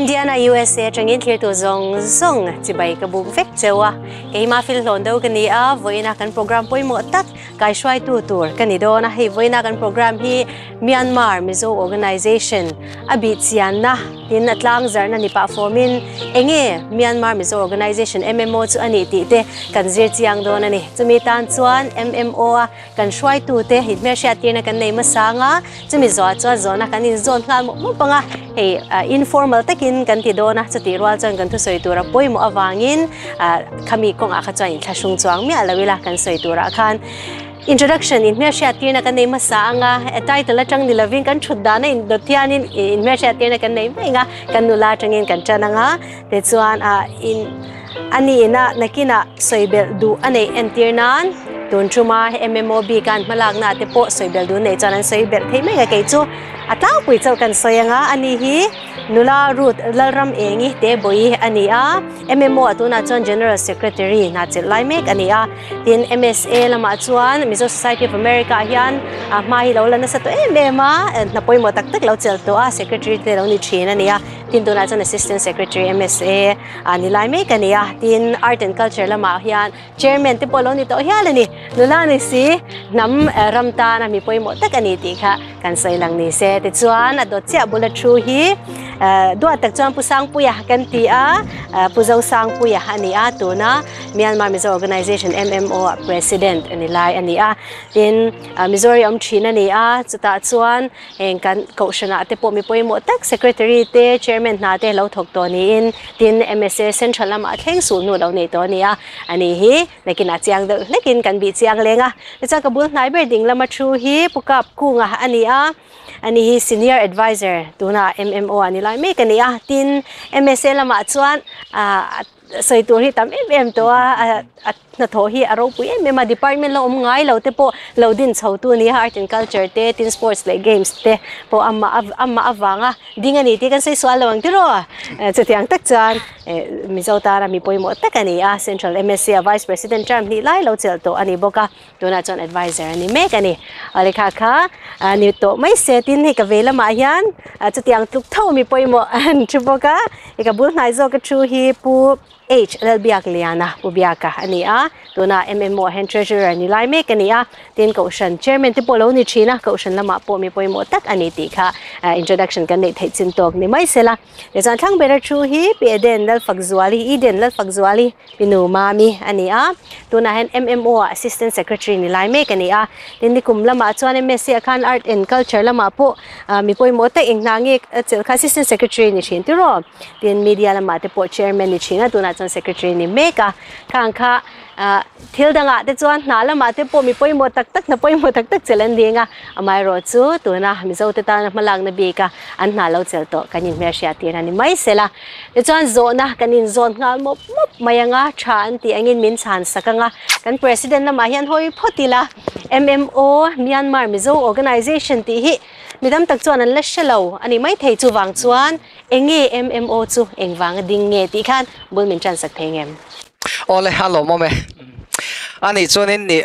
Indiana USA atangin thlirtu zawng zawng chibai ka buk vek cheu a, keimah fil hlawn deuh ka ni a, vawiina kan program pawimawh tak kaihruaitu tur ka ni dawn a, hei vawiina kan program hi Myanmar Mizo Organization a bih chianna tin a tlang zarhna ni pah fawmin enge Myanmar Mizo Organization MMO chu a nih tih te kan zir chiang dawn a ni. Chumi tan chuan MMO a Kan hruaitute inhmelhriat tirna kan nei hmasa anga, chumi zawhah chuan zawhna kan inzawn nghal mawp mawp ang a, hei informal takin kan ti dawn a, chutih rual chuan kan thusawi tura pawimawh avangin khami kawngah kha chuan inthlahrung chuang miah lo ila kan sawi turah khan introduction inhmelhriat tirna kan nei hmasa anga, title atang ni lovin kan thut dana indawt hianin inhmelhriat tirna kan nei mai ang a, kan nula atangin kan tan ang a, tichuan in. A nihna nakinah sawi belh duh a neih entir nan tun tuma MMO bik an hmalakna te pawh sawi belh duh neih chuan an sawi belh thei mai a, kei chu a tlangpui chauh kan sawi ang a, ani hi nula Ruth Lalram Engi te bawi a ni a, MMO ah tunah chuan General Secretary hna chelh lai mek a ni a, tin MSA lamah chuan Mizo Society of America ah hian a hma hi lo la nasa tawh em em a, hna pawimawh tak tak lo chelh tawh a, Secretary te lo ni thin a ni a, tin tunah chuan Assistant Secretary MSA. A ni lai mek a ni a, tin Art and Culture lamah hian Chairman te pawh lo ni tawh hial a ni. Nula ni si, hnam ram tana mi pawimawh tak a ni tih kha kan sawi lang ni se. Tichuan a dawt chiah bula thu hi duat tak chuan Pu Sangpuia kan ti a, Pu Zosangpuia a ni a, tuna Myanmar Mizo Organization, MMO, ah President a ni lai a ni a. Tin Mizori awm thin a ni a, chutah chuan Heng kan kohhranah te pawh mi pawimawh tak Secretary te, Chairman hna te lo thawk tawh niin tin MSA Central lamah thleng suh hnu lo nei tawh a ni a, a ni hi nakinah chiang deuh hlekin kan bih chiang leng a. Tichuan ka bul hnai ber ding lama thu hi Pu Kap Kunga a ni a, a ni hi Senior Adviser tunah MMO a ni lai mek a ni a, tin MSA lamah chuan ah sawi tur hi tam em em tawh a, a hnathawh hi a ropui em em a, department la awm ngai lo te pawh lo din chho tu a ni a, art and culture te tin sports leh games te pawh amah amah avanga ding a ni tih kan sawi sual lo ang tiraw chutiang tak chuan Mizo tana mi pawimawh tak a ni a, Central MSC a Vice President term hnih lai lo chelh tawh a ni bawk a. Tunah chuan adviser a ni mek a ni. A lehkha kha ni tawh mai se tin hei ka ve lamah hian chutiang tluk tho mi pawimawh an thu bawk a. Hei ka bul hnai zawk a thu hi Pu H Lalbiakliana Pu Biaka a ni a. Tunah MMO ah hian treasurer ni lai mek a ni a. Tin Kohhran chairman te pawh lo ni thin a, Kohhran lamah pawh mi pawimawh tak a ni tih kha introduction kan neih theih chin tawk ni mai se la. Tichuan thlang bera thu hi Pi Eden Lalfakzuali, Eden Lalfakzuali, Pi Nu Mami a ni a, tunah hian MMO ah Assistant Secretary ni lai mek a ni a. Tin nikum lamah chuan MSc ah khan Art and Culture lamah pawh mi pawimawh tak eng hna nge a chelh kha Assistant Secretary ni thin tiraw. Tin Media lamah te pawh Chairman ni thin a, tunah chuan Secretary ni mek a. Khang kha Thil dangah te chuan hna lamah te pawh mi pawimawh tak tak hna pawimawh tak tak chelh an ding a, amaherawh chu tuna Mizo te tana hmalakna bika an hna lo chelh tawh kan inhmelhriat tir a ni mai sela. Tichuan zawhna kan inzawn nghal mawp mawp mai anga tha an tih angin min chhan sak anga kan President lamah hian hawi phawt ila MMO, Myanmar Mizo Organization, tih hi mi tam tak chuan an la hre lo a ni maithei chuvang chuan enge MMO chu engvanga ding nge tih khan bul min tan sak thei ngem? Awle a lawmawm e. A nih chuanin nih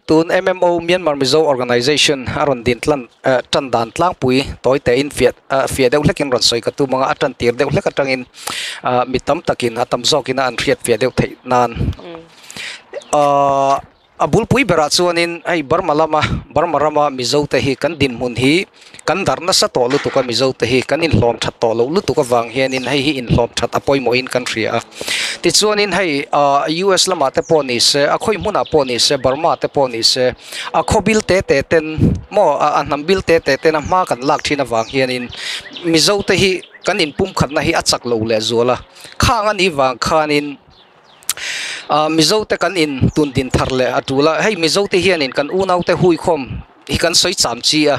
tun MMO Myanmar Mizo Organization a rawn din tlan tan dan tlangpui tawi tein fiah fiah deuh hlekin rawn sawi ka tum ang a, a tan tir deuh hlek atangin mi tam takin a tam zawkin a an hriat fiah deuh theih nan A bulpui berah chuanin hei Burma lama Burma rama Mizo te hi kan dinhmun hi kan darh nasa tawh lutuk a Mizo te hi kan inhlawm that tawh loh lutuk avang hianin hei hi inhlawm that a pawimawhin kan hria a. Tichuanin hei ah US lamah te pawh ni se a khawi hmunah pawh ni se Burma te pawh ni se a khaw bil te te ten maw a hnam bil te te ten a hma kan lak thin avang hianin Mizo te hi kan inpumkhatna hi a chak lo lehzual a. Khang anih vang khanin. Ah Mizo te kan in tun din thar leh a tul a, hei Mizo te hianin kan unau te huikhawm hi kan sawi cham chi a,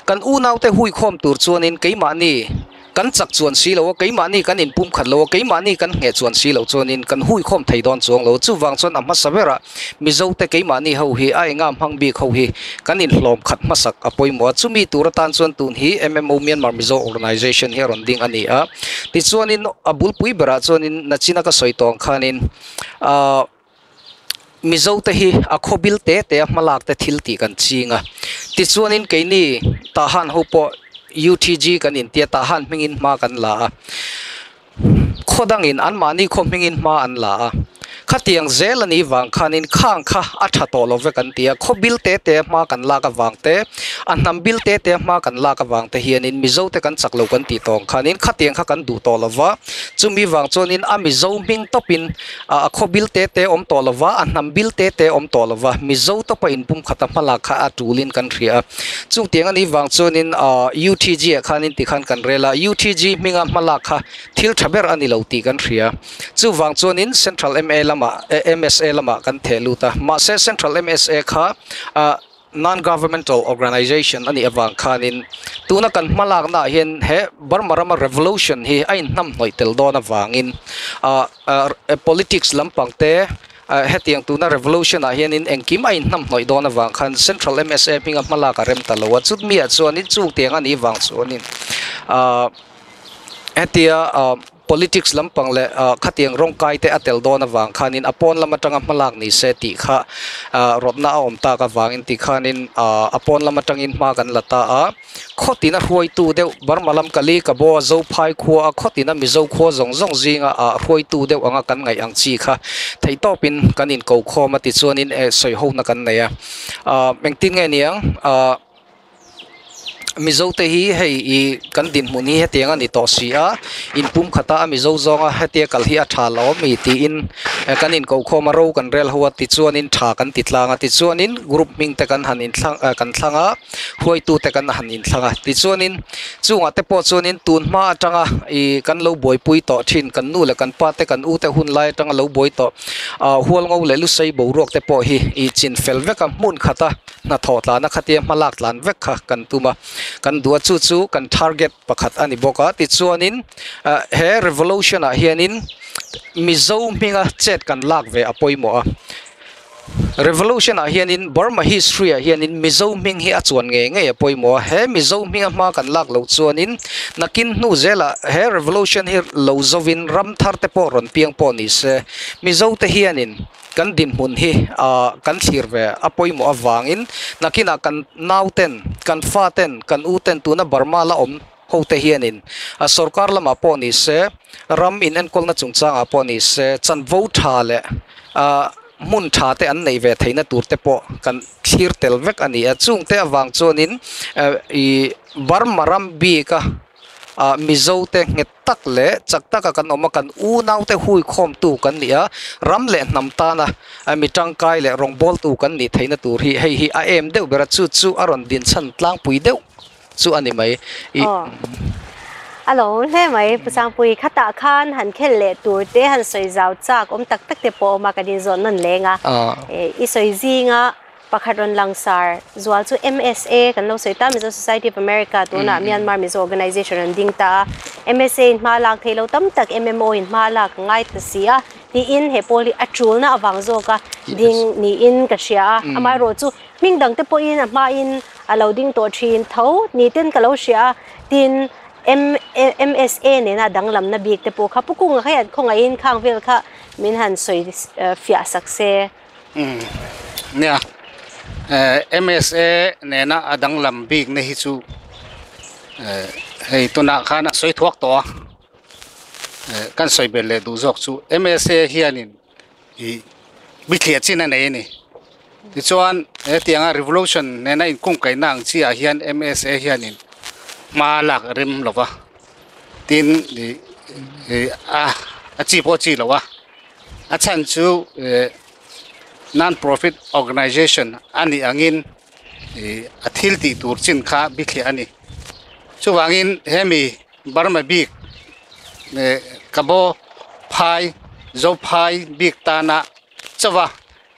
kan unau te huikhawm tur chuanin keimahni kan chak chuan si lo a, keimahni kan in pum khat lo a, keimahni kan ngheh chuan si lo chuanin kan huikhawm thei dawn chuang lo, chuvang chuan a hmasa berah Mizo te keimahni ho hi a enga hmang bik ho hi kan in hlawm khat hmasak a pawimawh a, chumi tur atan chuan tun hi MMO Myanmar Mizo Organization hi a rawn ding a ni a, tichuanin a bulpui berah chuanin nachina ka sawi tawng khanin ahh Mizo te hi a khaw bil te te a hmalak te thil tih kan ching a, tichuanin keini Tahan ho pawh UTG kan intia Tahan hmingin hma kan la a. Khaw dangin anmahni khaw hmingin hma an la a, khatiang zel a nih vang khanin khang kha a tha tawh lo vek an ti a, khaw bil te te hma kan lak avang te, a hnam bil te te hma kan lak avang te hianin Mizo te kan chak lo kan tih tawng khanin khatiang kha kan duh tawh lo va, chumi vang chuanin a Mizo hming tawpin a khaw bil te te awm tawh lo va, a hnam bil te te awm tawh lo va, Mizo tawpa inpumkhata hmalak kha a tulin kan hria a. Chungtiang a nih vang chuanin UTG ah khanin tikhan kan rel a, UTG hminga hmalak kha Thil tha ber a ni lo tih kan hria. Chuvang chuanin Central MA lamah, MSA lamah kan theh lut a. Mahse Central MSA kha Non-Governmental Organization a nih avang khanin tuna kan hmalaknaah hian he Burma rama revolution hi a inhnamhnawih tel dawn avangin politics lampang te hetiang tuna revolution ah hianin engkim a inhnamhnawih dawn avang khan Central MSA hminga hmalak a rem ta lo a. Chutmiah chuanin chungtiang a nih vang chuanin Hetia politics lampang leh khatiang rawng kai te a tel dawn avang khanin a pawn lam atanga hmalak ni se tih kha rawtna a awm tak avangin ti khanin a pawn lam atangin hma kan la ta a. Khawtina hruaitu deuh Burma lam Kali Kabaw Zophai khua a khawtina Mizo khua zawng zawng zinga hruaitu deuh anga kan ngaih ang chi kha theihtawpin kan inko khawm a tichuanin sawihona kan nei a. Engtin nge niang? Mizo te hi hei ih kan dinhmun hi hetiang a ni tawh si a inpum khat a a mizo zawnga hetia kal hi a tha lo ami tiin kan inkohkhawm a ro kan rel ho a tichuanin tha kan ti tlang a tichuanin group hming te kan han inthlang ah kan thlang a hruaitu te kan han inthlang a tichuanin chungah te pawh chuanin tun hma atanga ih kan lo buaipui tawh thin kan nu leh kan pa te kan u te hun lai atanga lo buai tawh ah hualngo leh lusei boruak te pawh hi ih chin fel vek a hmun khat a. Hnathawh tlana khatia hmalak tlan vek kha kan tum a, kan duh a chu chu kan target pakhat a ni bawk a. Tichuanin he revolution ah hianin Mizo hminga chet kan lak ve a pawimawh a. Revolution ah hianin Burma history ah hianin Mizo hming hi a chuan ngei ngei a pawimawh a. He Mizo hminga hma kan lak loh chuanin nakin hnu zelah he revolution hi lo zovin ram thar te pawh rawn piang pawh ni se Mizo te hianin Kan dinhmun hi kan thlir ve a pawimawh avangin nakinah kan nauten, kan faten, kan uten tuna Burma la awm hote hianin sorkar lamah pawh ni se, ram inenkawlna chungchangah pawh ni se, chanvo tha leh hmun tha te an neih ve theihna tur te pawh kan thlir tel vek a ni a. Chungte avang chuanin ih Burma ram bika Mizo te nghet tak leh chak taka kan awm a, kan unaute huikhawmtu kan ni a, ram leh hnam tana mi tangkai leh rawngbawltu kan nih theihna tur hi hei hi a em deuh ber a, chu chu a rawn dinchhan tlangpui deuh chu a ni mai. Aw, a lo hle mai Pu Sangpui, khatah khan han khel leh tur te han sawi zau chak awm tak tak te pawh a awm a, kan inzawh nawn leng a, i sawi zinga Pakhat rawn langsar zual chu MSA kan lo sawi ta, Mizo Society of America tunah Myanmar Mizo Organization an ding ta a. MSA in hma lak theih lo tam tak MMO in hma lak a ngai ta si a tiin he pawl hi a tulna avang zawka ding niin ka hria a. Amaherawh chu hming dang te pawhin a hmain a lo ding tawh thin tho ni ten ka lo hria a. Tin, MSA nena danglamna bik te pawh kha Pu Kunga kha hian khawngaihin khang vel kha min han sawi fiah sak se. Nia, MSA nena a danglam bikna hi chu hei tunah khan a sawi thuak tawh a, kan sawi belh leh duh zawk chu MSA hianin ih bithliah chin a nei a ni. Tichuan hetianga revolution nena inkungkaihna ang chiah hian MSA hianin hma lak a rem lo va, tin ih a chi pawh a chi lo a. A chhan chu non profit organization a nih angin a thil tih tur chin kha bithliah a ni. Chuvangin hemi Burma bik Kabo phai Zophai bik tana chauha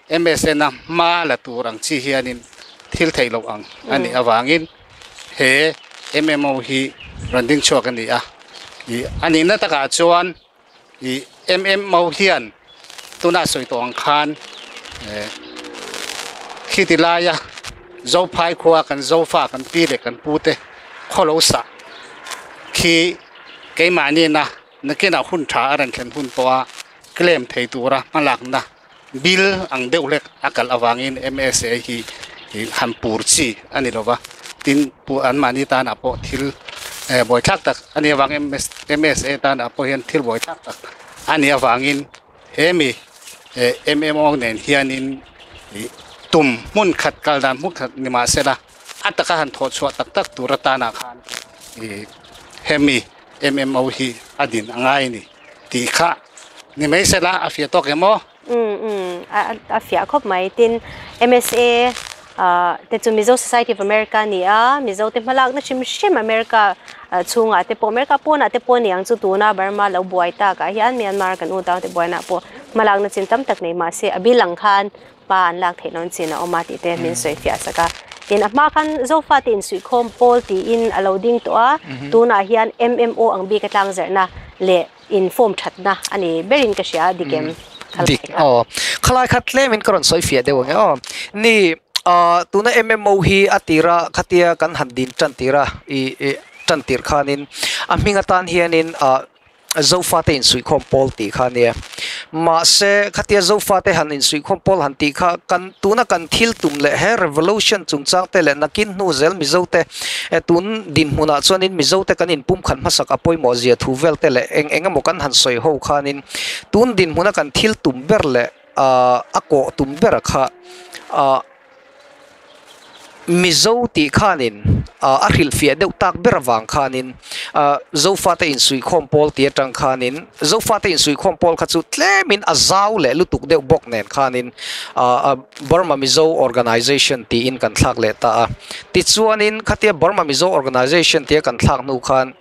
MSN a hma la tur ang chi hianin thil theih loh ang a nih avangin he MMO hi rawn ding chhuak a ni a. A nihna takah chuan Ih MMO hian tuna sawi tawh ang khan eh khiti laia Zophai khua kan Zofa kan pi leh kan pu te khaw lo sah khi keimahni na nakinah hun tha a rawn thlen hun pawh a claim thei tura hmalakna bill ang deuh hlek a kalh avangin MSA hi ih han pur chi a ni lova tin pu anmahni tanah pawh thil eh buaithlak tak a nih avangin MS. MSA tan ah pawh hian thil buai tak tak a nih avangin he mi MMO nen hianin tum hmun khat kal dan hmun khat ni mahsela a taka han thawh chhuah tak tak tur atana khan hemi MMO hi a din a ngai a ni tih kha ni mai sela a fiah tawk em aw? Umm umm a fiah khawp mai. Tin, MSA te chu Mizo Society of America a ni a, Mizo te hmalakna hrim hrim America chhungah te pawh, America pawnah te pawh a ni ang chu tuna Burma lo buai takah hian Myanmar kan utau te buainah pawh hmalakna chin tam tak nei mahse a bil ang khan pa an lak theih loin chin a awm a tih te min sawi fiah sak a. Tin, a hma khan Zofa te insuihkhawm pawl tiin a lo ding tawh a, tunah hian MMO ang bik a tlangzarhna leh in form thatna a ni berin ka hria dik em? Dik aw. Khalai kha tlemin ka rawn sawi fiah deuh ang e aw. Ni tuna MMO hi a tira khatia kan han din tan tira i tan tir khanin a hming atan hianin Zofate insuihkhawm pawl tih kha a nia. Mahse khatia Zofate han insuihkhawm pawl han tih kha kan tuna kan thil tum leh he revolution chungchang te leh nakin hnu zel Mizote tun dinhmunah chuanin Mizote kan inpumkhat hmasak a pawimawh zia thu vel te leh eng eng emaw kan han sawi ho khanin tun dinhmuna kan thil tum ber leh a kawh tum ber kha Mizo tih khanin a hrilhfiah deuh tak ber avang khanin Zofate insuihkhawm pawl tih atang khanin Zofate insuihkhawm pawl kha chu tlemin a zau leh lutuk deuh bawk nen khanin Burma Mizo Organization tiin kan thlak leh ta a. Tichuanin khatia Burma Mizo Organization tia kan thlak hnu khan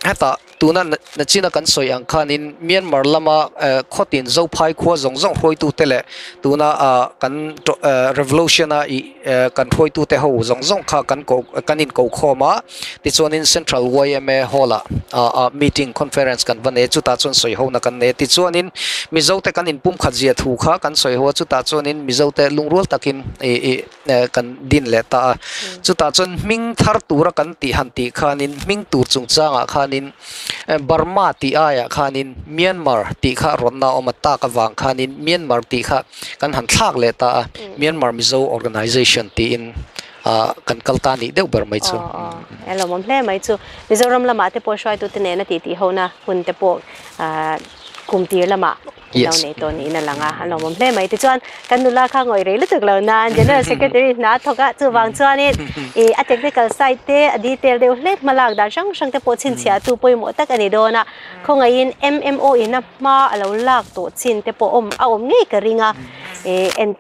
hetah tuna nachina kan sawi ang khanin Myanmar lama khawtin Zophai khua zawng zawng hruaitute leh tuna kan revolution a ih kan hruaitute ho zawng zawng kha kan ko kan inkokhawm a. Tichuanin Central yma Hall ah meeting conference kan va nei a, chutah chuan sawi hona kan nei a. Tichuanin Mizote kan inpumkhat zia thu kha kan sawi ho a, chutah chuanin Mizote lungrual takin ih kan din leh ta a. Chutah chuan hming thar tura kan tih han tih khanin hming tur chungchangah khanin Burma tih aiah khanin Myanmar tih kha rawnna a awm a, tak avang khanin Myanmar tih kha kan han thlak leh ta a, Myanmar Mizo Organization tiin. kan kal ta nih deuh ber mai chu. Aw aw, a lawmawm hle mai chu. Mizoram lamah te pawh hruaitute nena tih hona hun te pawh kum tir lamah lo nei tawh niin a lang a, a lawmawm hle mai. Tichuan kan nula kha ngawih rei lutuk lo nan General Secretary hna a thawk a, chuvang chuanin ih a technical side te a detail deuh hlek hmalak dan hrang hrang te pawh chhinchhiahtu pawimawh tak a ni dawn a. Khawngaihin MMO ina hma a lo lak tawh chin te pawh awm a awm ngei ka ring a, ih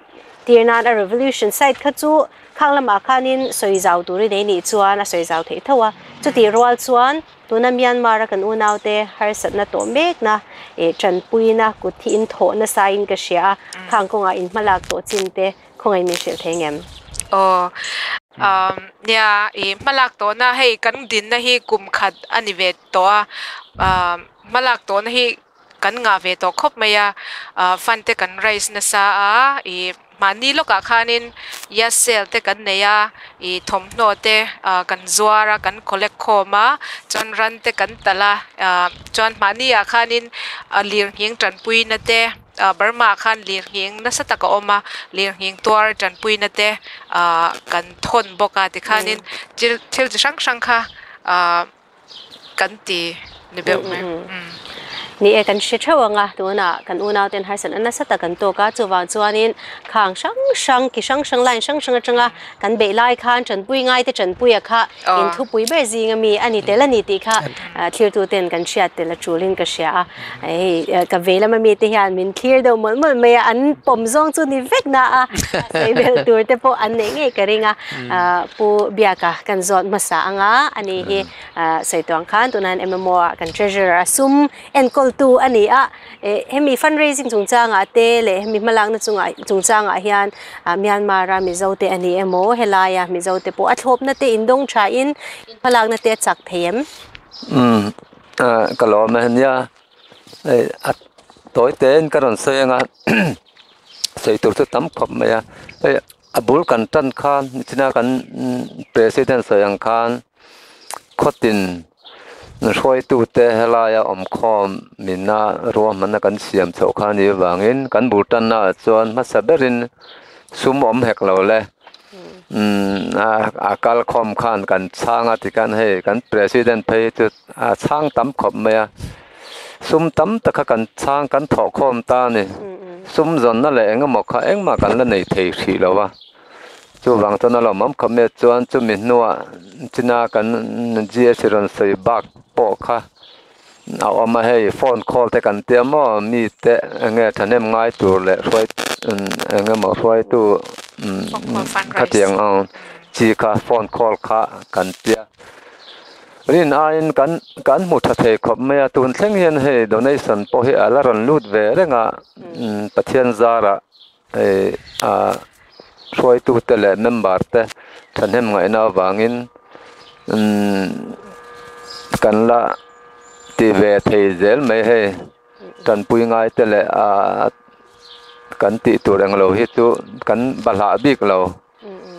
Tir nan a revolution side kha chu khang lamah khanin sawi zau turin ei nih chuan a sawi zau theih tho a. Chutih rual chuan tuna Myanmar a kan unaute harsatna tawh mekna eh tanpuina kut hi in thawh nasa in ka hria a, khang kawngah in hmalak tawh chin te khawngaih min hrilh thei ngem? Aw nia i hmalak tawhna hei kan dinna hi kum khat a ni ve tawh a, hmalak tawhna hi Kan ngah ve tawh khawp mai a, fund te kan raise nasa a, ih mahni lawkah khanin yard sale te kan nei a, ih thawmhnaw te kan zuar a, kan collect khawm a, chuan ran te kan talh a, chuan mahni ah khanin lirnghing tanpuina te Burma ah khan lirnghing nasa tak a awm a, lirnghing tuar tanpuina te kan thawn bawk a, tikhanin thil chi hrang hrang kha. Kan ti ni beuh mai. Ni e, kan hre theuh ang a, tunah kan unauten harsatna nasa tak an tawk a, chuvang chuanin khang hrang hrang, ki hrang hrang, line hrang hrang atanga kan beih lai khan tanpui ngaite tanpuia kha inthupui ber zinga mi a ni tel a ni tih kha thlirtuten kan hriat tel a tulin ka hria a. Hei ka vei lama mite hian min thlir deuh mawlh mawlh mai a, an pawm zawng chu ni vek na a, sawi belh tur te pawh an neih ngei ka ring a. Pu Biaka kan zawt hmasa ang a, ani hi sawi tuang khan tunah hian MMO ah kan treasurer a sum enkawltu a ni a. Hemi fundraising chungchangah te leh hemi hmalakna chungah chungchangah hian Myanmar a Mizo te a ni emaw helaia Mizo te pawh a thlawpna te indawng thain hmalakna te a chak thei em? Ka lawm e nia hei a tawi tein ka rawn sawi ang a sawi tur chu tam khawp mai a hei a bul kan tan khan nichina kan president sawi ang khan khawtin hruaitute helaia awm khawm mina ruahmanna kan siam chhoh kha a nih avangin kan bul tannaah chuan hmasa berin sum awm hek lo le. A kal khawm khan kan chhang a tikhan hei kan president phei hi chu a chhang tam khawp mai a, sum tam tak kha kan chhang kan thawh khawm ta a ni. Sum zawnna leh eng emaw kha engmah kan la nei thei hrih lo a, chuvang chuan a lawmawm khawp mai a chuan chumi hnuah china kan GS rawn sawi bak pawh kha A awm a hei phone call te kan tia maw mi te enge thahnem ngai tur leh hruai eng emaw hruaitu khatiang ang chi kha phone call kha kan tia rin aiin kan kan hmu tha thei khawp mai a tun thleng hian hei donation pawh hi a la rawn lut ve reng a Pathian zarah hei a hruaitu te leh member te thahnem ngaihna avangin kan la ti ve thei zel mai hei tanpui ngai te leh ah kan tih tur englo hi chu kan bahlah bik lo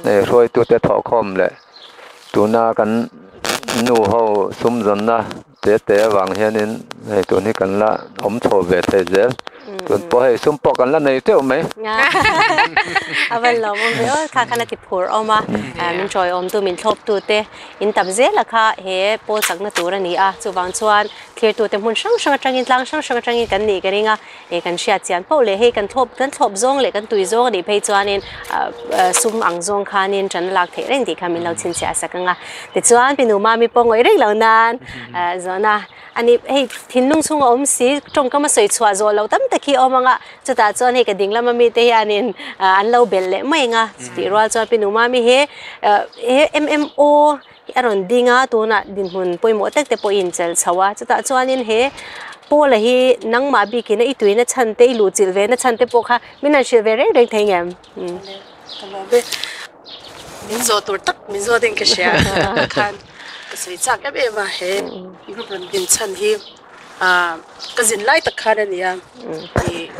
hei hruaitu te thawhkhawm leh tuna kan nu ho sum zawnna te te avang hianin hei tun hi kan la awm chho ve thei zel tun pawh hei sum pawh kan la nei teuh mai. A van lawm awm ve aw kha khan a ti phur awm a min tawi awm tu min thlawp tu te in tam zel a kha he pawl chakna tur a ni a chuvang chuan thlir tu te hmun hrang hrang atangin tlang hrang hrang atangin kan nih ka ring a he kan hriat chian poh leh hei kan thlawp kan thlawp zawng leh kan tui zawng a nih phei chuanin sum ang zawng khanin tan a lak theih reng tih kha min lo chhinchhiah sak ang a tichuan pi nu mami pawh ngawih reng lo nan zawhna a ni hei thinlung chhunga awm si tawngkam a sawi chhuah zawh loh tam tak hi a awm ang a chutah chuan hei ka ding lama mite hianin an lo belh leh mai ang a chutih rual chuan pi nu mami he he M_M_O a rawn ding a tunah dinhmun pawimawh tak te pawhin chelh chho a chutah chuanin he Paula hi nangmah bikin a i tuina chhan te i luhchilh ve na chhan te pawh kha min han hrilh ve reng reng thei ngem. Ka lawm e. Min zawh tur tak min zawt in ka hria khan ka sawi chak em em a he group rawn din chhan hi ka zin lai tak khan a ni a ih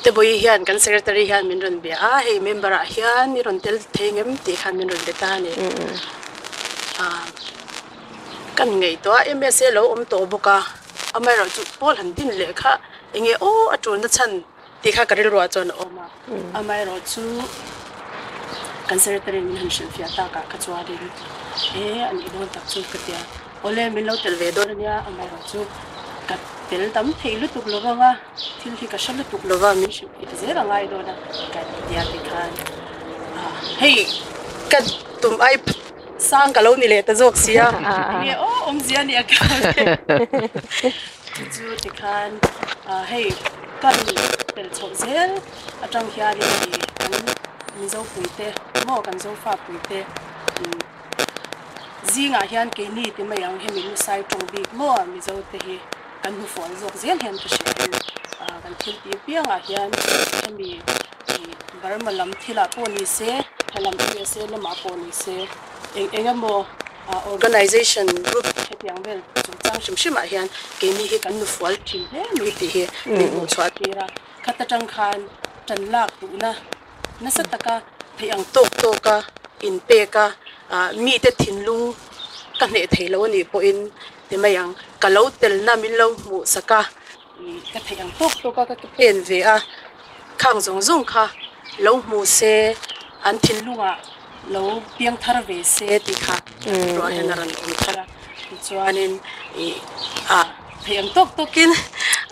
Tebawi hian kan secretary hian min rawn bia a hei member ah hian i rawn tel thei ngem tih khan min rawn be ta a ni kan ngaihtuah a msa lo awm tawh bawk a amaherawhchu pawl han din leh kha eng nge aw a tulna chhan tih kha ka rilruah chuan a awm a amaherawhchu kan secretary min han hrilhfiah takah kha chuanin e a nih dawn tak chu ka ti a awle min lo tel ve dawn ania amaherawhchu ka tel tam thei lutuk lo vang a. Thil hi ka hre lutuk lo va, min hrilh theih zel a ngai dawn a, ka ti a tikhan hei ka tum ai sang ka lo ni leh ta zawk si a, enge aw awmzia nia ka chu tikhan hei ka rawn tel chhoh zel atang hianin i kan Mizo puite maw kan Zofa puite zingah hian keini ti mai ang hemi lusai tawng bik maw Mizo te hi. Kan hmu fual zawk zel hian ka hria hei kan thil tih piangah hian hemi Burma lam thilah pawh ni se helam USA lamah pawh ni se eng eng emaw organization group hetiang vel chungchang hrim hrimah hian keini hi kan nu fual thin hle mai tih hi min hmuh chhuah tir a khat atang khan tan lak duhna nasa taka theih ang tawk tawka inpek a mite thinlung ka hneh thei lo anih pawhin Ti mai ang, ka lo telna min lo hmuh sak a, ka theih ang tawk tawk a ka pen ve a, khang zawng zawng kha lo hmu se, an thinlungah lo piang thar ve se tih kha ruah hian a rawn awm thar a, tichuanin ih ah theih ang tawk tawkin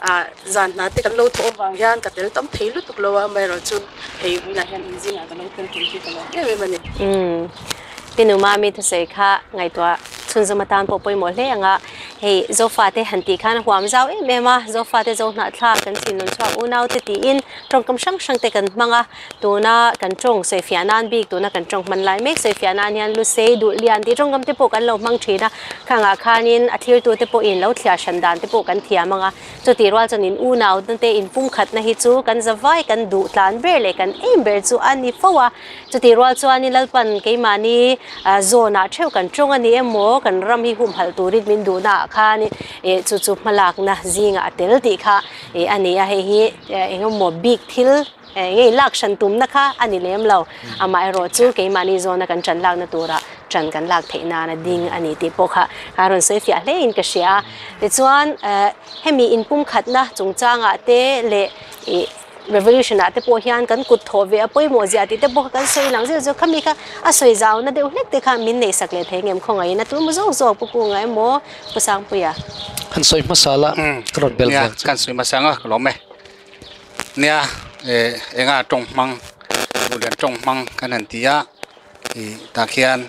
ah zan hna te kan lo thawh avang hian ka tel tam thei lutuk lo a, amaherawhchu hei hunah hian inzingah ka lo tel thei hi ka lawm em em a ni. Pinu Mami thusawi kha ngaihtuah chhunzawm atan pawh pawimawh hle ang a, hei Zofate han tih khan a huam zau em em a, Zofate zo hnahthlak kan thinlung chhuak unaute tiin tawngkam hrang hrang te kan hmang a, tuna kan tawng sawifiah nan bik tuna kan tawng hman lai mek sawifiah nan hian Lusei duh lian tih tawngkam te pawh kan lo hmang thin a, khangah khanin a thirtute pawhin lo thliar hran dan te pawh kan thiam ang a. Chutih rual chuan in unau te inpumkhatna hi chu kan zavai kan duh tlan ber leh kan em ber chu a ni fo a. Chutih rual chuanin Lalpan keimahni zawnah theuh kan tawng a ni emaw kan ram hi humhalh turin min duhna ah khan chu chu hmalakna zingah a tel tih kha a ni a. Hei hi eng emaw bik thil ngei lak hran tumna kha a ni lem lo. Amaherawhchu keimahni zawna kan tan lakna turah tan kan lak theih nana ding a ni tih pawh kha a rawn sawi fiah hle in ka hria a. Tichuan hemi inpumkhatna chungchangah te leh ih. Revolution ah te pawh hian kan kut thawh ve a pawimawh zia tih te pawh kha kan sawi lang zeuh zeuh khami kha a sawi zau na deuh hlek te kha min neih sak leh thei ngem khawngaihin a tu emaw zawk zawk Pu Kunga emaw Pu Sangpuia. Han sawi hmasa la ka rawn bel Nia vel chu. kan sawi hmasa ang a ka lawm e. Nia enga tawng hmang duhlian tawng hmang kan han ti a ih tah khian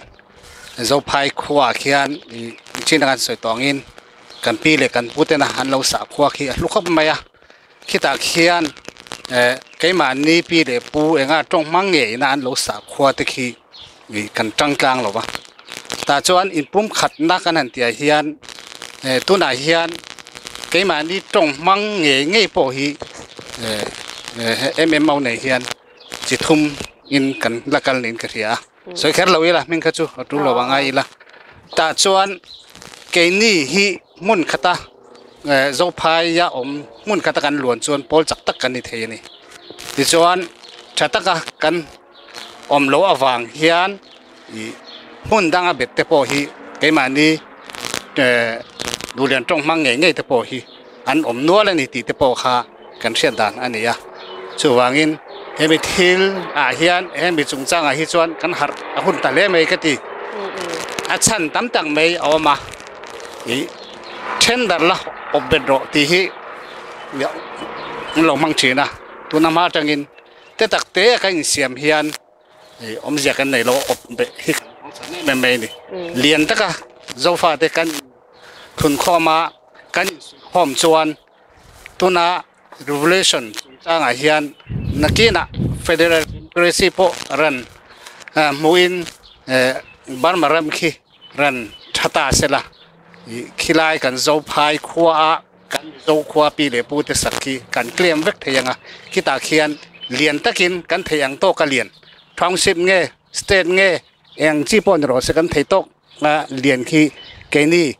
Zophai khuaah khian ih chin a kan sawi tawh angin kan pi leh kan pu tena an lo sah khua khi a hlu khawp mai a. Khitah khian eh keimahni pi leh pu enga tawng hmang nge ina an lo sah khua te khi ih kan tang tlang lo va. Tah chuan inpum khatna kan han tihah hian eh tunah hian keimahni tawng hmang nge ngei pawh hi eh eh em em ho nei hian chi thum in kan la kal niin ka hria a. Sawi kher lo ila hming kha chu a tul lo a ngai ila. Tah chuan keini hi hmun khata eh Zophaia awm hmun khata kan luan chuan pawl chak tak kan ni thei a ni. Tichuan tha taka kan awm loh avang hian ih hmun danga bet te pawh hi keimahni eh duhlian tawng hmang ngei ngei te pawh hi an awm nual a ni tih te pawh kha kan hriat dan a ni a. Chuvangin hemi thil ah hian hemi chungchang ah hi chuan kan harh a hun ta hle mai ka ti. A chhan tam tak mai a awm a, ih tender la awp bet rawh tih hi an lo hmang thin a, tuna hma atangin te tak te a kan insiam hian ih awmzia kan nei lo awp beh hi kan hmang chhan em em mai a ni. Lian taka Zofate kan thunkhawm a kan insuihkhawm chuan tuna revolution chungchangah hian nakinah federal democracy pawh ran hmuhin Burma ram khi ran tha ta sela ih khilai kan Zophai khua a kan Mizo khua pi leh pu te sak khi kan claim vek thei ang a khitah khian lian takin kan theih ang tawk a lian township nge state nge eng chi pawh ni rawh se kan thei tawk. A lian khi keini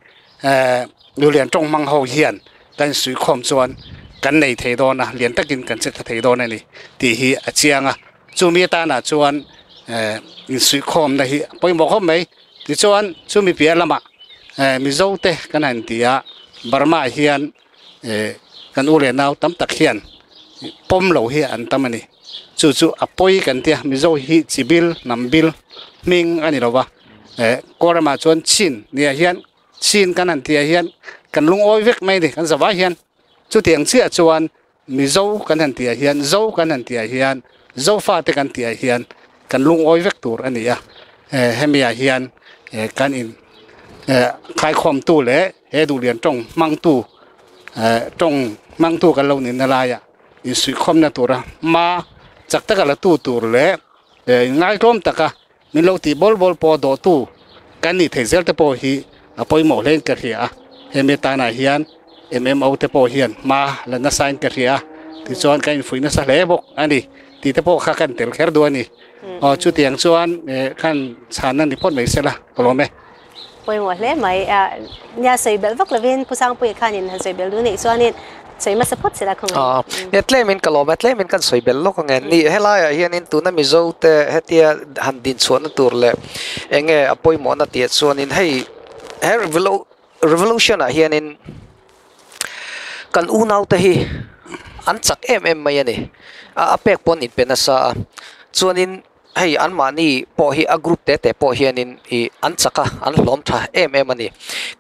duhlian tawng hmang ho hian kan insuihkhawm chuan kan nei thei dawn a, lian takin kan che tha thei dawn a ni tih hi a chiang a. Chumi atanah chuan insuihkhawmna hi a pawimawh khawp mai. Tichuan chumi piah lamah Mizo te kan han ti a, Burma ah hian kan u leh nau tam tak hian pawm lo hi an tam a ni. Chu chu a pawi kan tia Mizo hi chi bil hnam bil hming a ni lo va. Kawlramah chuan chin nia hian chin kan han tihah hian kan lungawi vek mai a ni kan zavai hian. Chutiang chiah chuan Mizo kan han tihah hian Zo kan han tihah hian Zofate kan tihah hian kan lungawi vek tur a ni a. Hemiah hian kan in khaikhawmtu leh he duhlian tawng hmangtu tawng hmangtu kan lo nihna laiah insuihkhawmna tura hma chak taka la tu tur leh inngaihtlawm taka min lo tih bawl bawl pawh dawhtu kan nih theih zel te pawh hi a pawimawh hlein ka hria a, hemi atanah hian MMO te pawh hian hma la nasain ka hria a, tichuan kan infuih nasa hle bawk a ni tih te pawh kha kan tel kher duh a ni. Aw chutiang chuan khan chhanna ni phawt mai sela ka lawm e. Pawimawh hle mai. Nia sawi belh vak lovin Pu Sangpuia khanin han sawi belh duh neih chuanin sawi hmasa phawt sela khaw ngai. Nia tlemin ka lawm a, tlemin kan sawi belh lawk ange. Ni helaiah hianin tuna Mizo te hetia han din chhuahna tur leh enge a pawimawhna tih chuanin hei he revolution ah hianin kan unaute hi an chak em em mai a ni. A pek pawn inpe nasa a, chuanin Hei anmahni pawh hi a group te te pawh hianin ih an chak a, an hlawm tha em em a ni.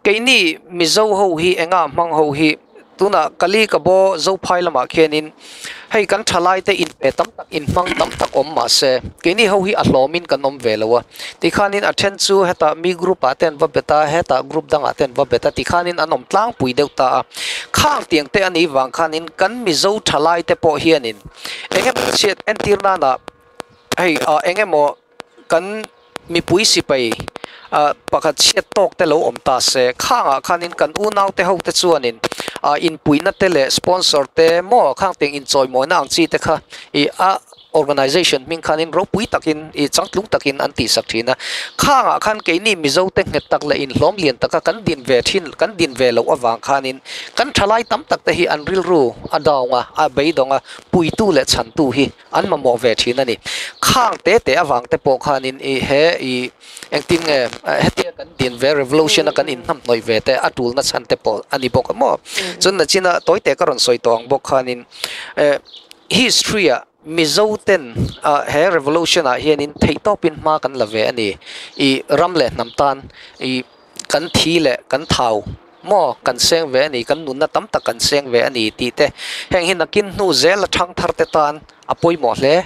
Keini Mizo ho hi enga hmang ho hi tunah Kali ka baw Zophai lamah khianin hei kan thalai te inpe tam tak inhmang tam tak awm mahse keini ho hi a hlawmin kan awm ve lo a. Tikhanin a then chu hetah mi group ah te an va bet a, hetah group dangah te an va bet a tikhanin an awm tlangpui deuh ta a. Khang tiang te a nih vang khanin kan Mizo thalai te pawh hianin engemaw chhiat entir nana hei ah eng emaw kan mipui sipai ah pakhat chhiat tawk te lo awm ta se khangah khanin kan unau te ho te chuanin ah inpuihna te leh sponsor te maw khang teng inchawimawina ang chi te kha ih a organization hming khanin ropui takin ih changtlung takin an tihsak thin a khangah khan keini Mizo te nghet tak leh inhlawm lian taka kan din ve thin kan din ve loh avang khanin kan thalai tam tak te hi an rilru a dawng a a beidawng a puitu leh chhantu hi An mamawh ve thin a ni. Khang te te avang te pawh khanin i he i engtin nge hetia kan din ve revolution a kan inhnamhnawih ve te a tulna chhan te pawh a ni bawk a maw. Chuan nachina tawi te ka rawn sawi tawh ang bawk khanin eh. History ah Mizo ten he revolution ah hianin theihtawpin hma kan la ve a ni. I ram leh hnam tan i kan thi leh kan thau maw kan seng ve a ni, kan nunna tam tak kan seng ve a ni tih te heng hi nakin hnu zel a thang thar te tan a pawimawh hle.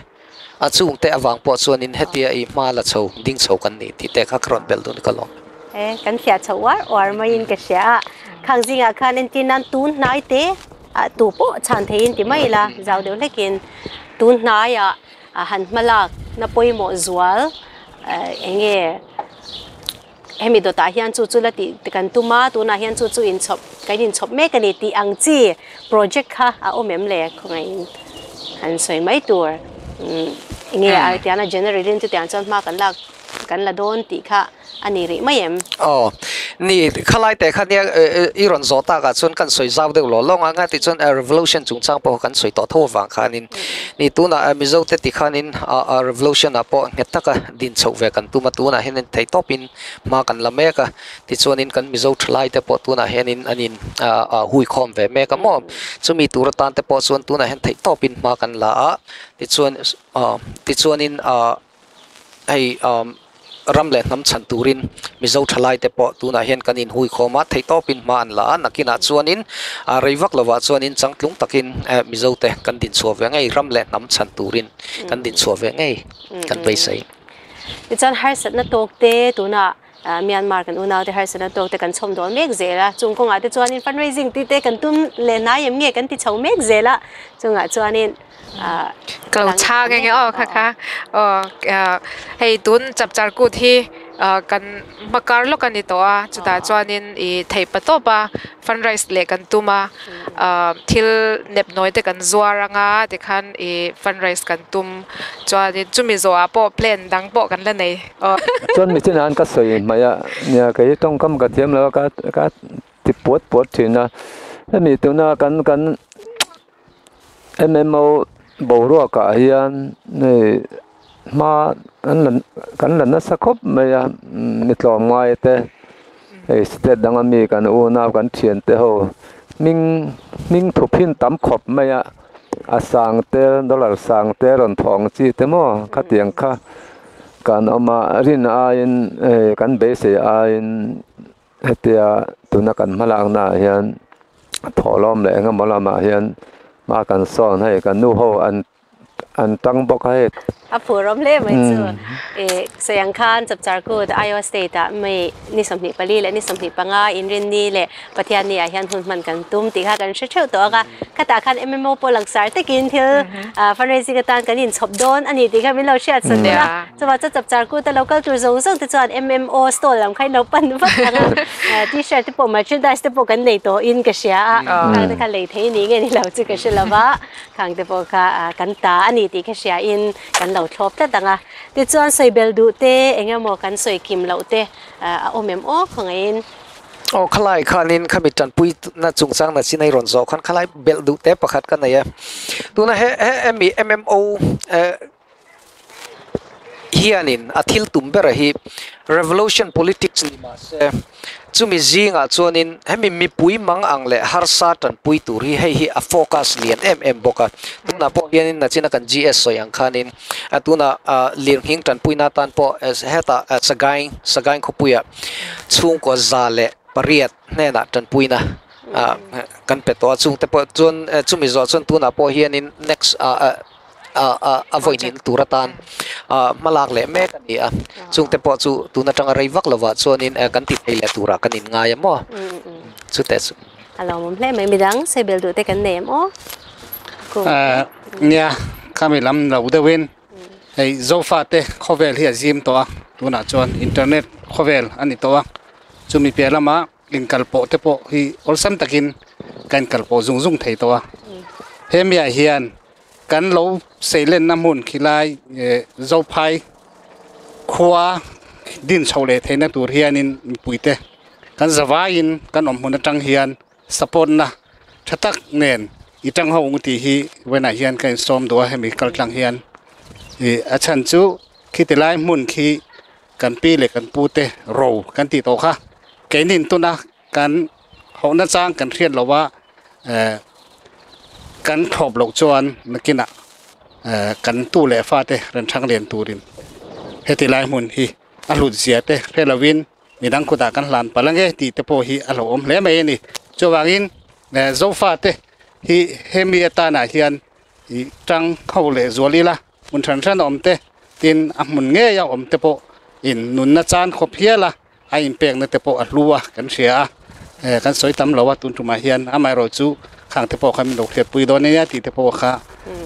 A chungte avang pawh chuanin hetia i hma la chho ding chho kan ni tih te kha ka rawn belh dun ka lawm. E, kan fiah chho uar uar maiin ka hria a, khang zingah khan entir nan tun hnai te ah tu pawh chhan theiin ti mai ila zau deuh hlekin tun hnaiah han hma lak na pawimawh zual eng nge hemi dawtah hian chu chu la tih kan tum a, tunah hian chu chu inchhawp kan inchhawp mek a ni tih ang chi project kha a awm em le khawngaihin han sawi mai tur eng nge a tiana general in chutiang chuan hma kan lak kan la dawn tih kha a ni rih mai em? Aw, ni, khalai teh kha nia i rawn zawh takah chuan kan sawi zau deuh lawh lawng a, nga tih chuan revolution chungchang pawh kan sawi tawh tho avang khanin ni tunah Mizo te ti khanin revolution ah pawh nghet taka din chhoh ve kan tum a, tunah hianin theihtawpin hma kan la mek a, tichuanin kan Mizo thalai te pawh tunah hianin an in huikhawm ve mek a maw, chumi tur atan te pawh chuan tunah hian theihtawpin hma kan la a, tichuan tichuanin. Hei ram leh hnam chhan turin Mizo thalaite pawh tunah hian kan inhuikhawm a, theihtawpin hma an la a, nakinah chuanin rei vak lovah chuanin changtlung takin Mizote kan dinchhuah ve ngei, ram leh hnam chhan turin kan dinchhuah ve ngei kan beisei. Tichuan harsatna tawkte tunah Myanmar kan unaute harsatna tawkte kan chhawm dawn mek zel a, chung kawngah te chuanin fundraising tih te kan tum leh hnai em nge kan ti chho mek zel a, chungah chuanin Ka lo chhang enge aw kha kha aw hei tun chapchar kut hi kan hma kar lawk a ni tawh a chutah chuanin ih theih pa tawp a fundraise leh kan tum a thil nep nawi te kan zuar anga tikhan ih fundraise kan tum chuanin chumi zawhah pawh plan dang pawh kan la nei aw. Chuan michinah an ka sawi hmaih a nia kei tawngkam ka thiam lo a ka ka ti puat puat thin a hemi tuna kan kan. MMO boruakah hian hei hma an la kan la nasa khawp mai a mi tlawmngai te hei state danga mi kan unau kan thiante ho hming hming thup hin tam khawp mai a a sang te dollar sang te rawn thawng chi te maw khatiang kha kan awm a rin aiin hei kan beisei aiin. Hetia tuna kan hmalakna ah hian thawhlawm leh engemaw lamah hian hma kan sawn hei kan nu ho an an tang bawk a hei. A phurawm hle mai chu i sawi ang khan Chapchar Kut Iowa State ah May ni 24 leh ni 25 Inrinni leh Pathianni ah hian hun hman kan tum tih kha kan hre theuh tawh ang a, khatah khan MMO pawh langsar takin thil fundraising atan kan inchhawp dawn a ni tih kha min lo hriat sak ula. Chuvah chuan chapchar kut a lo kal tur zawng zawng te chuan MMO stall lam kha in lo pan vat ang a, t-shirt te pawh merchandise te pawh kan nei tawh in ka hria a, khang te kha lei thei ni nge ni lo chu ka hre lo va, khang te pawh kha kan ta a ni tih ka hria in kan lo thlawp tlat ang a. Tichuan sawi bel duh te eng emaw kan sawi kim loh te a awm em aw khawngaihin. Aw khalai khanin khami tanpui na chungchang na chin a i rawn zawh khan khalai belh duh te pakhat ka nei a, tuna he he MMO hianin a thil tum bera hi revolution politics ni mah se chumi zingah chuanin hemi mipui mang ang leh harsa tanpui tur hi hei hi a focus lian em em bawk a, tunah pawh hianin nachina kan GS sawi ang khanin tunah lirnghing tanpuina atan pawh hetah Sagaing Sagaing khawpuiah chhungkaw 108 hnenah tanpuina kan pe tawh a, chungte pawh chuan chumi zawh chuan tunah pawh hianin next a vawihnihna tur atan hma lak leh mek a ni a, chungte pawh chu tun atanga rei vak lovah chuanin kan ti thei leh turah kan inngai a maw chuteh chu. A lawmawm hle mai, midang sawi bel duh te kan nei em aw? Nia, khami lam lo deuhin hei Zofate khawvel hi a zim tawh a, tunah chuan internet khawvel a ni tawh a, chumi piah lamah Inkalpawh te pawh hi awlsam takin kan inkalpawh zung zung thei tawh a. Hemiah hian kan lo seilenna hmun khilai Zophai khua din chho leh theihna tur hianin mipuite kan zavaiin kan awm hmun atang hian support na tha tak nen i tang ho ang tih hi vawiinah hian ka insawm duh a hemi kaltlang hian ih a chhan chu khiti lai hmun khi Kan pi leh kan pu te ro kan tih tawh kha keinin tuna kan hohna chang kan hriat lo a, Kan thlawp loh chuan nakinah kan tu leh fate rawn thang lian turin heti lai hmun hi a hlut zia te hre lovin midang kutah kan hlan palh ange tih te pawh hi a hlauhawm hle mai a ni. Chuvangin Zofate hi hemi atanah hian i tang ho leh zual ila hmun hran hran a awm te tin a hmun ngei a awm te pawh in nunna chan khawp hial a a inpekna te pawh a hlu a kan hria a eh kan sawi tam lo a tun tumah hian amaherawh chu khang te pawh kha min lo hriatpui dawn ania tih te pawh kha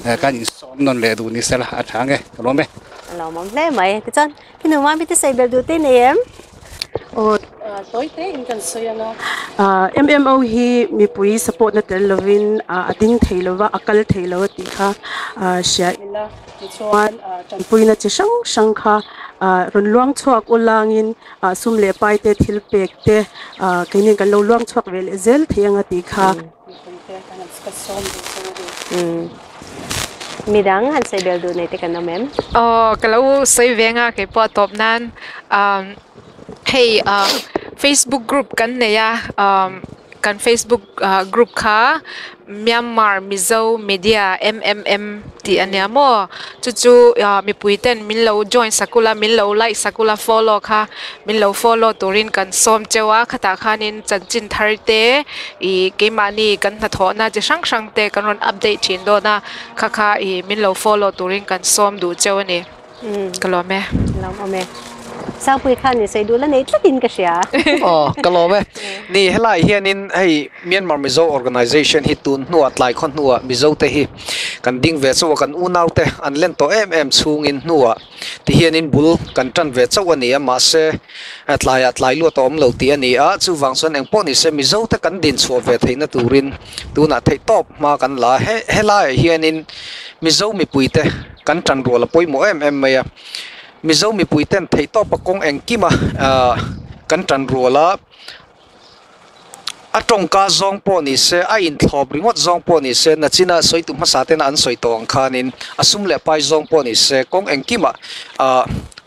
eh kan insawm nawn leh duh ni sela a tha nge ka lawm e. A lawmawm hle mai tichuan Khi nu mami te sawi belh duh te nei em? Aw tawi te in kan sawi ang a, MMO hi mipui support na tel lovin a ding thei lova a kal thei lo a tih kha hria ila, tichuan tanpuina chi hrang hrang kha rawn luang chhuak ulangin sum leh pai te thil pek te keini kan lo luang chhuak ve leh zel thei ang a tih kha. Mipui te kan han ka sawm duh chu a ni. Midang han sawi bel duh nei te kan awm em? Aw ka lo sawi ve anga kei pawh a tawp nan hei Facebook group kan nei a kan Facebook group kha Myanmar Mizo Media MMM tih a nia maw chu chu mipui ten min lo join sak ula min lo like sak ula follow kha min lo follow turin kan sawm cheu a khatah khanin chanchin thar te ih keimahni kan hnathawhna chi hrang hrang te kan rawn update thin dawn a kha kha ih min lo follow turin kan sawm duh cheu a ni ka lawm e. Lawm awm e. Sangpui khan i sawi duh la nei tlatin ka hria. Aw, ka lawm e. Ni, helaiah hianin hei Myanmar Mizo Organization hi tun hnuah tlai khaw hnuah Mizo te hi kan ding ve chauh a, kan unau te an len tawh em em chhungin hnuah ti hianin bul kan tan ve chauh a ni a, mahse tlaiah tlai luat a awm lo tih a ni a, chuvang chuan engpawh ni se Mizo te kan din chhuah ve theihna turin tunah theihtawp hma kan la a, he helaiah hianin Mizo mipuite kan tan rual a pawimawh em em mai a, Mizo mipui ten theihtawp a kawng engkim a kan tan rual a, a tawngka zawng pawh ni se, a inthlawp ringawt zawng pawh ni se, nachina sawitu hmasa tena an sawi tawh ang khanin a sum leh pai zawng pawh ni se, kawng engkimah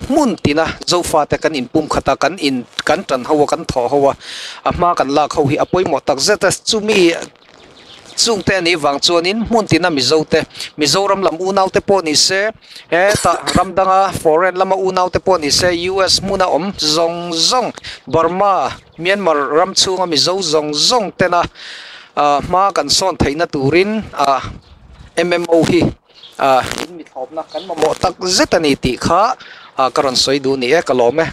hmun tina Zofate kan inpum khat a, kan in kan tan ho a, kan thawh ho a, a hma kan lak ho hi a pawimawh takzet a, chumi. Chungte a nih vang chuanin hmun tina Mizote, Mizoram lam unaute pawh ni se, hetah ram danga foreign lama unaute pawh ni se, US hmuna awm zawng zawng, Burma, Myanmar ram chhunga Mizo zawng zawng tena hma kan sawn theihna turin MMO hi in mithlawpna kan mamawh tak zet a ni tih kha ka rawn sawi duh ni e, ka lawm e.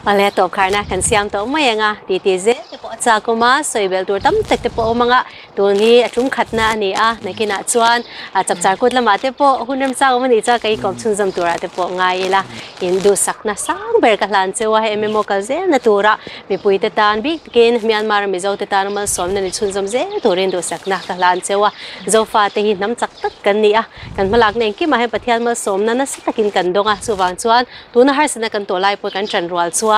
Awle tawp kharna kan siam tawh mai ang a, titi zel te pawh a chak awm a, sawi belh tur tam tak te pawh a awm ang a, tun hi a tum khatna a ni a, nakinah chuan chapchar kut lamah te pawh hun remchang awm a nih chuan ka inkawm chhunzawm turah te pawh ngai ila, in duhsakna sang ber ka hlan cheu a, hei MMO kal zelna tura mipui te tan bik takin Myanmar a Mizo te tan malsawmna ni chhunzawm zel turin duhsakna ka hlan cheu a, Zofate hi hnam chak tak kan ni a, kan hmalakna engkimah hian Pathian malsawmna nasa takin kan dawng a, chuvang chuan Tuna harsatna kan tawh lai pawh kan ṭan rual chuan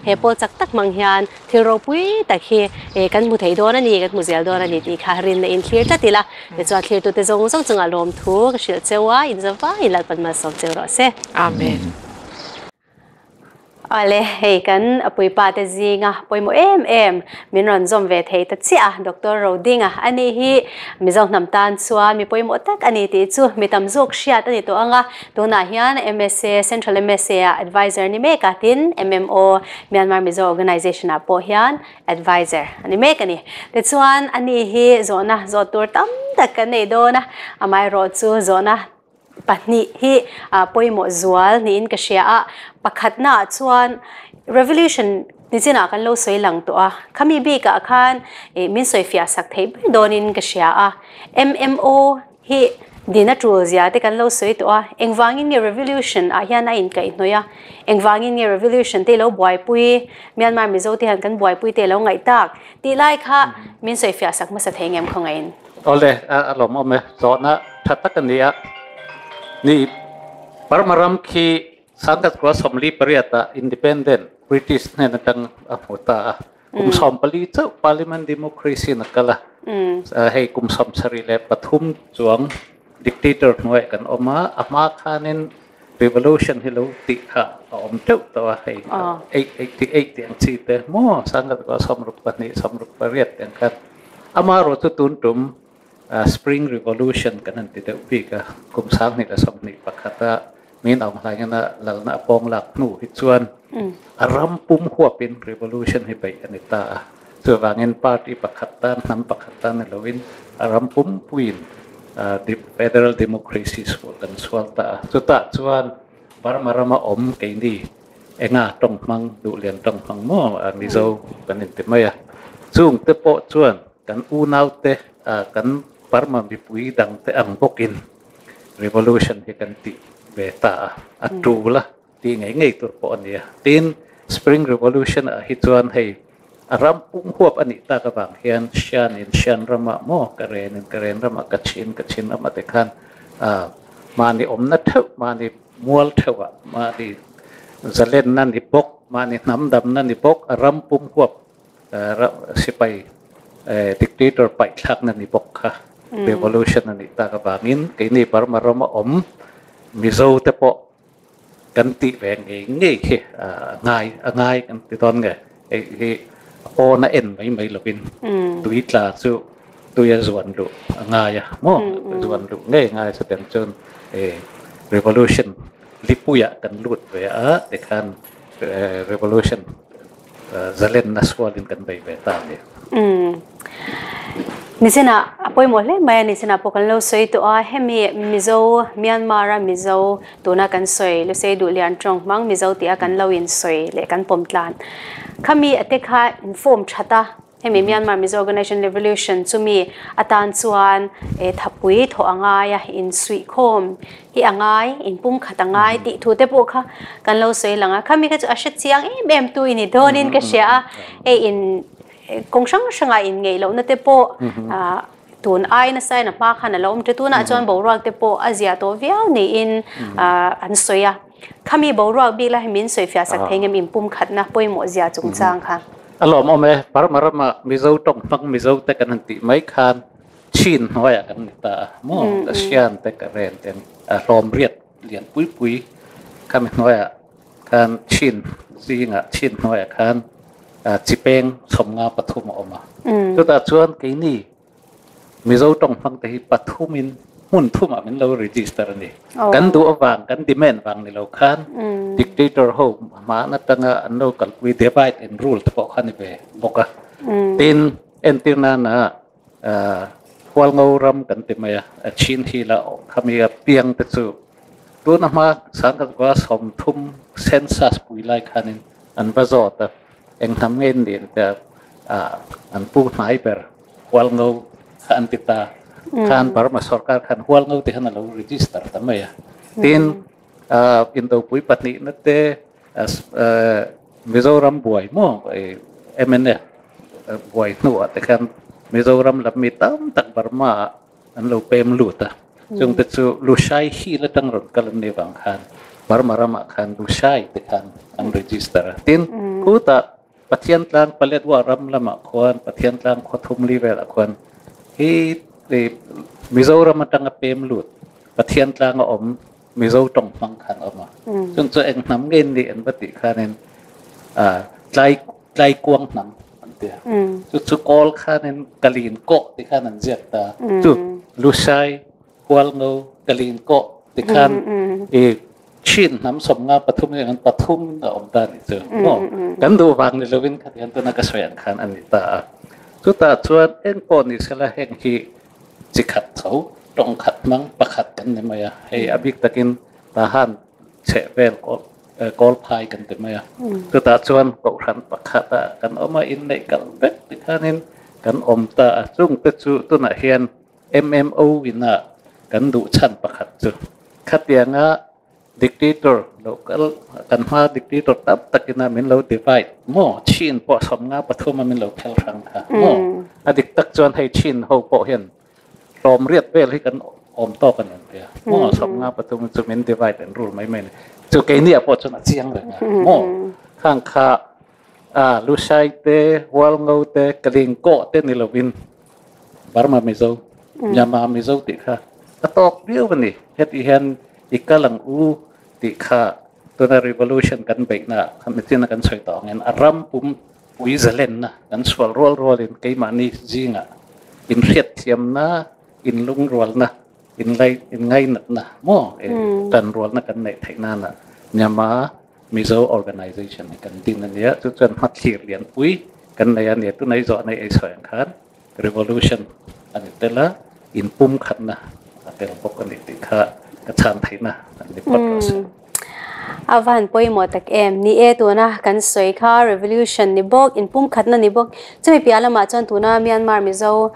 he pawl chak tak hmang hian thil ropui tak hi kan hmu thei dawn a ni, kan hmu zel dawn a ni tih kha rinna in thlir tlat ila. Tichuan thlirtute zawng zawng chungah lawmthu ka hrilh cheu a, in zavaiin Lalpan malsawm cheu rawh se. Amen. Awle, hei kan puipa te zinga pawimawh em em min rawn zawm ve thei ta chiah a, Doctor Rodinga a nih hi Mizo hnam tan chuan mi pawimawh tak a ni tih chu mi tam zawk hriat a ni tawh ang a. Tunah hian MSA, Central MSA ah Adviser ni mek a, tin MMO, Myanmar Mizo Organization ah pawh hian Adviser a ni mek a ni. Tichuan, ani hi zawhna zawh tur tam tak kan nei dawn a, amaherawh chu zawhna pahnih hi pawimawh zual niin ka hria a. Pakhatnaah chuan Revolution nichinah kan lo sawi lang tawh a, khami bikah khan min sawifiah sak theih ber dawnin ka hria a, MMO, Hi dina tul zia te kan lo sawi tawh a, engvangin nge revolution ah hian a inkaihhnawih a, engvangin nge revolution te lo buaipui, Myanmar Mizo te hian kan buaipui te lo ngaih tak tih lai kha min sawi fiah sak hmasa thei ngem khawngaihin. Awle, a lawmawm e, zawhna tha tak a ni a, ni Burma ram khi Sangkat kua 48 ah independent British hnen atang a hmu ta a, kum 14 chauh parliament democracy in a kal a, hei kum 73 chuang dictator hnuaiah kan awm a, a hma khanin revolution hi lo tih kha a awm teuh tawh a, hei 888 tih ang chi te maw Sangkat kua 62, 68 tih ang khan. Amaherawhchu tun tum. Spring Revolution kan han ti deuh bik a, kum 2021 a Min Aung Hlaing ina lalna a pawng lak hnu hi chuan a ram pum huapin revolution hi beih a ni ta a. Chuvangin party pakhat tan, hnam pakhat tan ni loin a ram pumpuiin Federal Democracy sual kan sual ta a. Chutah chuan Burma rama awm keini enga tawng hmang, duhlian tawng hmang maw Mizo kan inti mai a. Chungte pawh chuan kan unaute kan Burma mipui dangte ang bawkin revolution hi kan tih ve ta a, a tul a tih ngei ngei tur pawh a ni a. Tin, Spring Revolution ah hi chuan hei a ram pum huap a nih tak avang hian Shan in Shan ramah maw, Karen in Karen ramah, Kachin Kachin ramah te khan mahni awmna theuh, mahni mual theuhah, mahni zalenna ni bawk, mahni hnam damna ni bawk, a ram pum huap sipai dictator paih thlakna ni bawk kha revolution a nih tak avangin keini Burma rama awm Mizo te pawh kan tih ve ngei ngei khi a ngai a ngai kan ti dawn nge hei hi a pawn a en mai mai lovin tui tla chu tui a zuan luh a ngai a maw zuan luh ngei ngai chutiang chuan revolution lipuiah kan lut ve a tikhan revolution zalenna sualin kan bei ve ta a ni. Nichina a pawimawh hle mai a, nichina pawh kan lo sawi tawh a, hemi Mizo, Myanmar a Mizo tuna kan sawi Lusei Duhlian tawng hmang Mizo tih a kan lo in sawi leh kan pawm tlan khami a te kha in form that a, Hemi Myanmar Mizo Organization Revolution chumi atan chuan thapui thawh a ngai a, insuihkhawm hi a ngai, inpumkhat a ngai tih thu te pawh kha kan lo sawi lang a. Khami kha chu a hre chiang em em tu i ni dawnin ka hria a, hei in kawng hrang hrangah inngeih lohna te pawh tun ai nasa in a hma khan a lo awm tha. Tunah chuan boruak te pawh a zia tawh viau niin an sawi a. Khami boruak bik lai hi min sawi fiah sak thei ngem inpumkhatna pawimawh zia chungchang kha. A lawmawm e, Burma rama Mizo tawng hmang Mizo te kan han tih mai khan Chin hnuaiah kan ni ta a maw, Asian te Karen te hlawm riat lian pui pui khami hnuaiah khan Chin zingah Chin hnuaiah khan chipeng chhawmnga pathum a awm a. Chutah chuan keini Mizo tawng hmang te hi pathumin hmun thumah min lo register a ni. Kan duh avang, kan demand vang ni lo khan dictator ho hman atanga an lo kalpui divide and rule te pawh kha ni ve bawk a. Tin, entir nana Hualngo ram kan ti mai a, Chin Hill a khami a piang te chu tuna hma sangkhat 30 census pui lai khanin an va zawt a, eng hnam nge an nih tia an pu hnai ber. Hualngo kha an ti ta. Khan Burma sorkar khan Hualngo te khan a lo register ta mai a. Tin, Indopui pahnihna te Mizoram buai maw MNF buai hnuah te khan Mizoram lam mi tam tak Burma ah an lo pem lut a. Chung te chu Lushai Hill atang rawn kal an nih vang khan Burma ramah khan Lushai te khan an register a. Tin, khutah Pathian tlang Paletwa ram lamah khuan Pathian tlang khua thum li velah khuan hi Mizoram atanga pem lut Pathian tlanga awm Mizo tawng hmang khan a awm a. Chung chu eng hnam nge nih an va tih khanin tlai tlai kuang hnam an ti a. Chu chu kawl khanin Kalin kawh ti khan an ziak ta. Chu Lushai Hualngo Kalin kawh ti khan i Chin hnam sawmnga pathum hi an pathum a awm ta nih chu maw? Kan duh vang ni lovin khatiang tuna ka sawi ang khan a ni ta a. Chutah chuan eng pawh ni sela heng hi chi khat tho, tawng khat hmang pakhat kan ni mai a. Hei a bik takin Tahan chheh vel kawl phai kan ti mai a. Chutah chuan kohhran pakhatah kan awm a, inneih kal vek ti khanin kan awm ta a. Chungte chu tunah hian MMO ina kan duh chhan pakhat chu khatianga dictator lo kal kan hma dictator tam takina min lo divide maw Chin pawh 53 a min lo phel hrang kha maw a dik tak chuan hei Chin ho pawh hian hlawm riat vel hi kan awm tawk a ni ang tia maw 53 chu min divide and rule mai mai a ni chu keini ah pawh chuan a chiang reng a maw khang kha a Lushai te Hualngo te Kalingkaw te ni lovin Burma Mizo, Myanmar Mizo tih kha a tawk viau a ni. Heti hian i kal ang u tih kha tuna revolution kan beihna kha mitin a kan sawi tawh angin a ram pum pui zalenna kan sual rual rualin keimahni zingah inhriatthiamna In lung rual na in lai in ngai nat na mo e tan rual na kan nei theih na na Myanmar Mizo Organization kan din ania chu chuan hmathlir lian pui kan nei ania tu nei zawh nei ei sawi ang khan revolution ani tel a in pum khat na a tel bawk ani tih kha ka chhan theih na ani phawt rawh se. A va han pawimawh tak em? Ni e, tuna kan sawi kha revolution ni bawk, inpumkhatna ni bawk. Chumi piah lamah chuan tuna Myanmar Mizo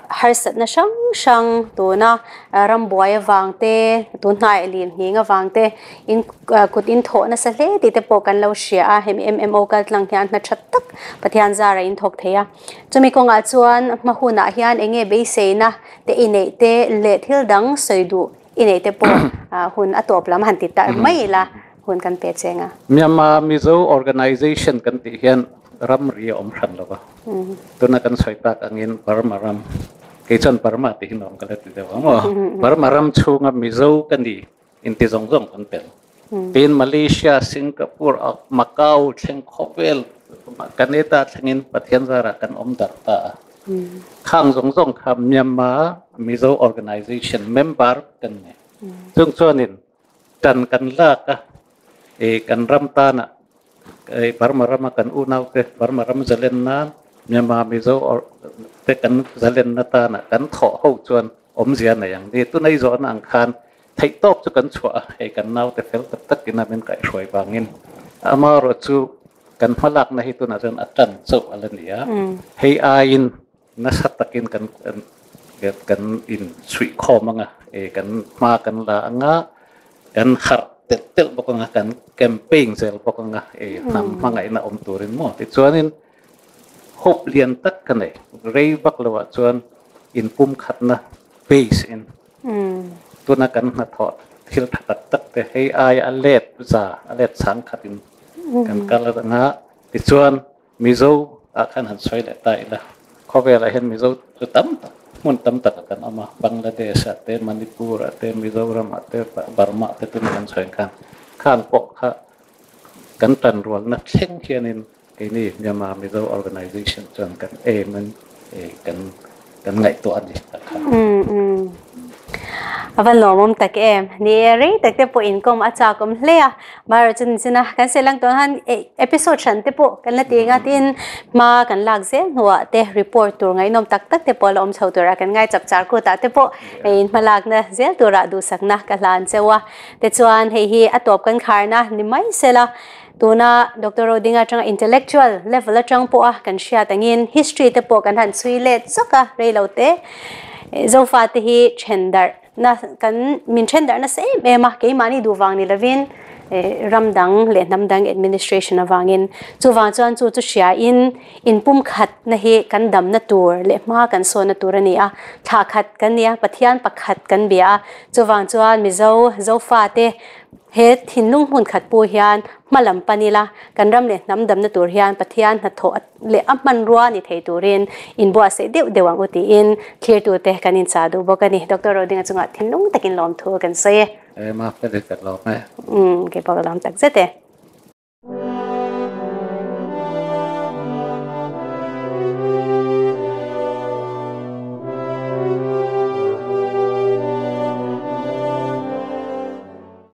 harsatna hrang hrang tuna rambuai avang te, tun hnai lin nghing avang te in kut in thawh nasa hle tih te pawh kan lo hria a, hemi MMO kal tlang hian hna tha tak Pathian zara in thawk thei a. Chumi kawngah chuan hma hunah hian eng nge beiseina te i neih te leh thil dang sawi duh I nei te pawh hun a tawp lam han ti ta mai ila hun kan pe cheng a. Myanmar Mizo Organization kan tih hian ramri a awm hran lo va, tuna kan sawi tak angin Burma ram, kei chuan Burma tih hi nuam ka la ti deuh ang aw, Burma ram chhunga Mizo ka ni inti zawng zawng kan tel. Tin Malaysia, Singapore, Macau thleng khawvel Canada thlengin Pathian zarah kan awm darh ta a. Khang zawng zawng kha Myanmar Mizo Organization member kan ni. Chung chuanin tan kan lak a, e kan ram tana e Burma rama kan unaute Burma ram zalen nan Myanmar Mizo te kan zalen na tana kan thawh ho chuan awmzia nei ang ni. Tunei zawhna ang khan Theihtawk chu kan chhuah a, hei kan naute fel tak takin a min kaihhruai vangin amaherawhchu kan hmalakna hi tunah chuan a tan chauh a la ni a, hei aiin nasa takin kan kan inchhuih khawm ang a, kan hma kan la ang a, kan harh telh telh bawk ang a, kan campaign zel bawk ang a, hnam hmangaihna awm turin maw tichuanin hope lian tak ka nei, rei vak loah chuan inpumkhatna base in Tuna kan hnathawh thil tha tak tak te hei aia a let za, a let chang khatin kan kal ang a, tichuan Mizo ah khan han sawi leh ta ila, khawvelah hian Mizo chu tam tak, hmun tam takah kan awm a, Bangladesh ah te, Manipur ah te, Mizoram ah te, Burma ah te tuna kan sawi ang khan, khang pawh kha kan tanrualna thleng hianin Keini Myanmar Mizo Organization chuan kan aim in kan kan ngaihtuah a ni tak kha. A va lawmawm tak em. Ni e, rei tak te pawh inkawm a chakawm hle a. Mahrawh chu nichina kan sawi lang tawh khan episode hran te pawh kan la ti eng a, tin hma kan lak zel hnuah te report tur ngaihnawm tak tak te pawh la awm chho tura kan ngai chap char kutah te pawh in hmalakna zel tura duhsakna ka hlan cheu a. Tichuan hei hi a tawp kan kharna ni mai sela. Tuna Doctor Rodinga atanga intellectual level atang pawha kan hriat angin history te pawh kan han chhui let zawk a, rei lo te. Zofa te hi then darh na kan min then darh nasa em em a, keimahni duh vang ni lovin ram dang leh hnam dang administration avangin. Chuvang chuan chu chu hria in inpumkhat na hi kan damna tur leh hma kan sawnna tur a ni a, thla khat kan ni a, Pathian pakhat kan bia a, chuvang chuan Mizo Zofa te He thinlung hmun khat pu hian hma lam pan ila, kan ram leh hnam damna tur hian Pathian hnathawh leh a hmanrua ni thei turin inbuatsaih deuh deuh ang u tiin thlirtute kan inchah duh bawk a ni. Doctor Rodinga chungah thinlung takin lawmthu kan sawi e. Ema ka ri ka lawm e. Umm, keipawh ka lawm tak zet e.